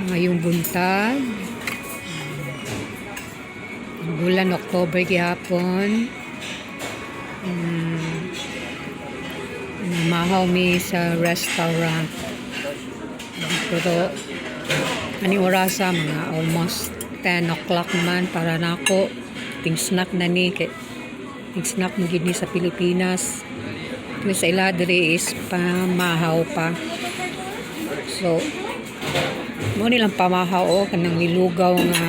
Ngayong buntag. Ang bulan October gihapon. Namahaw mi sa restaurant. Pero ani orasa, mga almost 10 o'clock naman para nako. Ting snack na ni kay ting snack mo gid ni sa Pilipinas. Pero sa ila diri is pamahaw pa. So mo nilang pamahaw o kanang nilugaw nga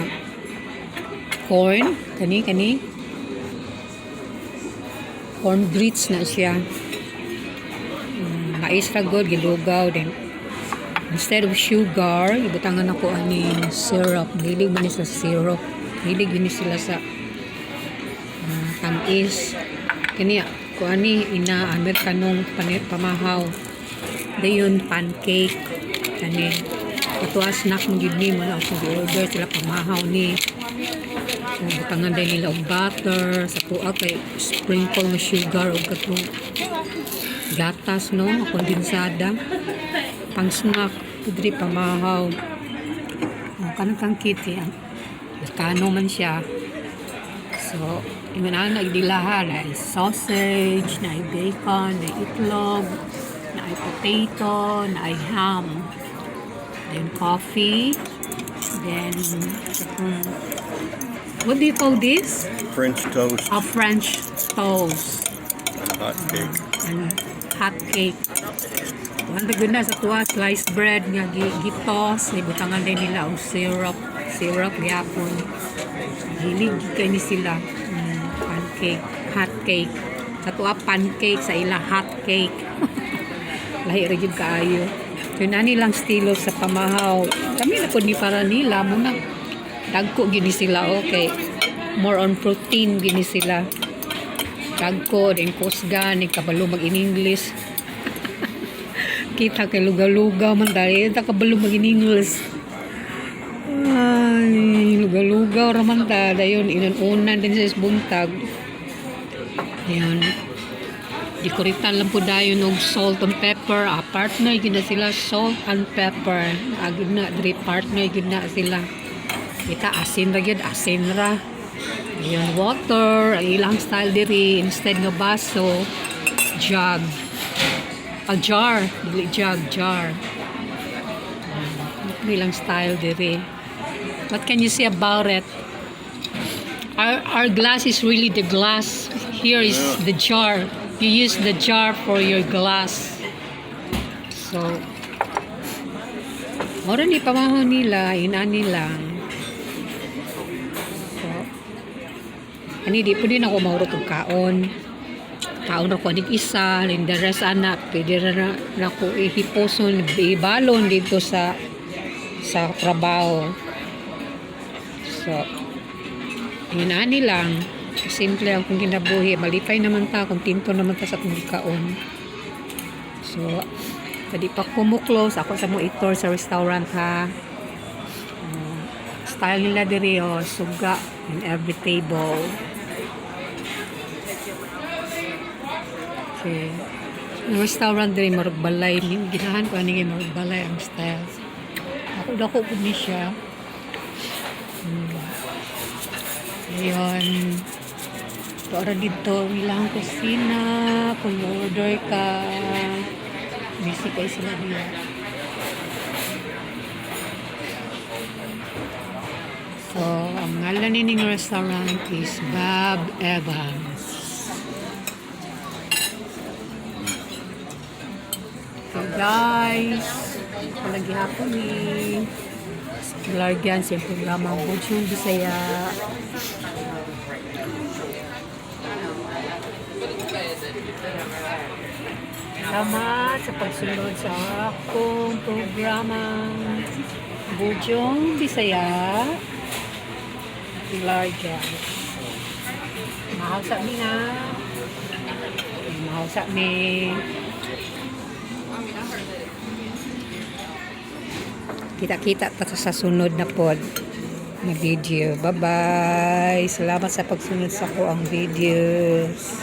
corn kani kani corn grits na siya. Mais ra gud gilugaw, then instead of sugar, ibutangan ako ani syrup. Hilig man ni sa syrup. Hilig din ni sila sa tamis. Kani ko ani ina Amerikanong pamahaw. Dayon pancake kani. Ato snack mo gid ni mo na ako order sila pamahaw ni. So butangan din nila og butter sa tuwa kay sprinkle nga sugar og katong gatas, no, kondensada. Pang snack diri pamahaw. Oh, kanang kang kitty ang kano man siya. So ingon ana dilaha na sausage, na bacon, na itlog, na potato, na ham. Then coffee. Then what do you call this? French toast A French toast. And hot cake. And hot cake. Kuan gud na sa tuwa sliced bread nga gitos, ibutangan din nila og syrup, syrup gyapon. Hilig gyud kay ni sila. Pancake, hot cake. Sa tuwa pancake, sa ila hot cake. Lahi ra gyud kaayo. So nani lang estilo sa pamahaw. Kami na pud ni para nila muna dagko gyud ni sila, okay. More on protein gyud ni sila. Dagko din kusgan ni kabalo mag in English. Kita kay lugaw-lugaw man dahil ta kabalo mag in English. Ay, lugaw-lugaw raman ta. Dayon, inununan din sa buntag. Ayan. Dekoritan lang po dayon og salt and pepper. Ah, partner gid na sila, salt and pepper. Agad na diri partner gid na sila. Kita asin ra gyud, asin ra. Ayun, water, ang ilang style diri instead nga baso, jug. A jar, dili jug, jar. Ayan, ilang style diri. What can you say about it? Our glass is really the glass. Here is the jar. You use the jar for your glass. So, mora ni pamahaw nila, inani lang. So, ani di po din ako mahurot og kaon. Kaon ra ko anig isa, and the rest ana, pwede ra na ko ihiposon, ibalon dito sa trabaho. So, yun ani lang. Simple ang kung kinabuhi. Malipay naman ta, kontento naman ta sa atong gikaon. So, pwede pa ko mo close. Ako sa mo i-tour sa restaurant ha. Style nila diri oh, suga in every table. Okay. Ang restaurant diri murag balay. Ginahan ko ani nga murag balay ang style. Ako dako pud ni siya. Ayun. Ito ara dito, ilang kusina. Kung order ka, busy kay sila diya. So, ang ngalan nining restaurant is Bob Evans. So guys, palagi hapon ni Largan sa programa Bujong Bisaya. Salamat sa pagsunod sa akong programa Bujong Bisaya. Largan. Mahawsa mi nga. Mahawsa mi. Kita-kita ta sa sunod na pod na video. Bye-bye. Salamat sa pagsunod sa ko ang videos.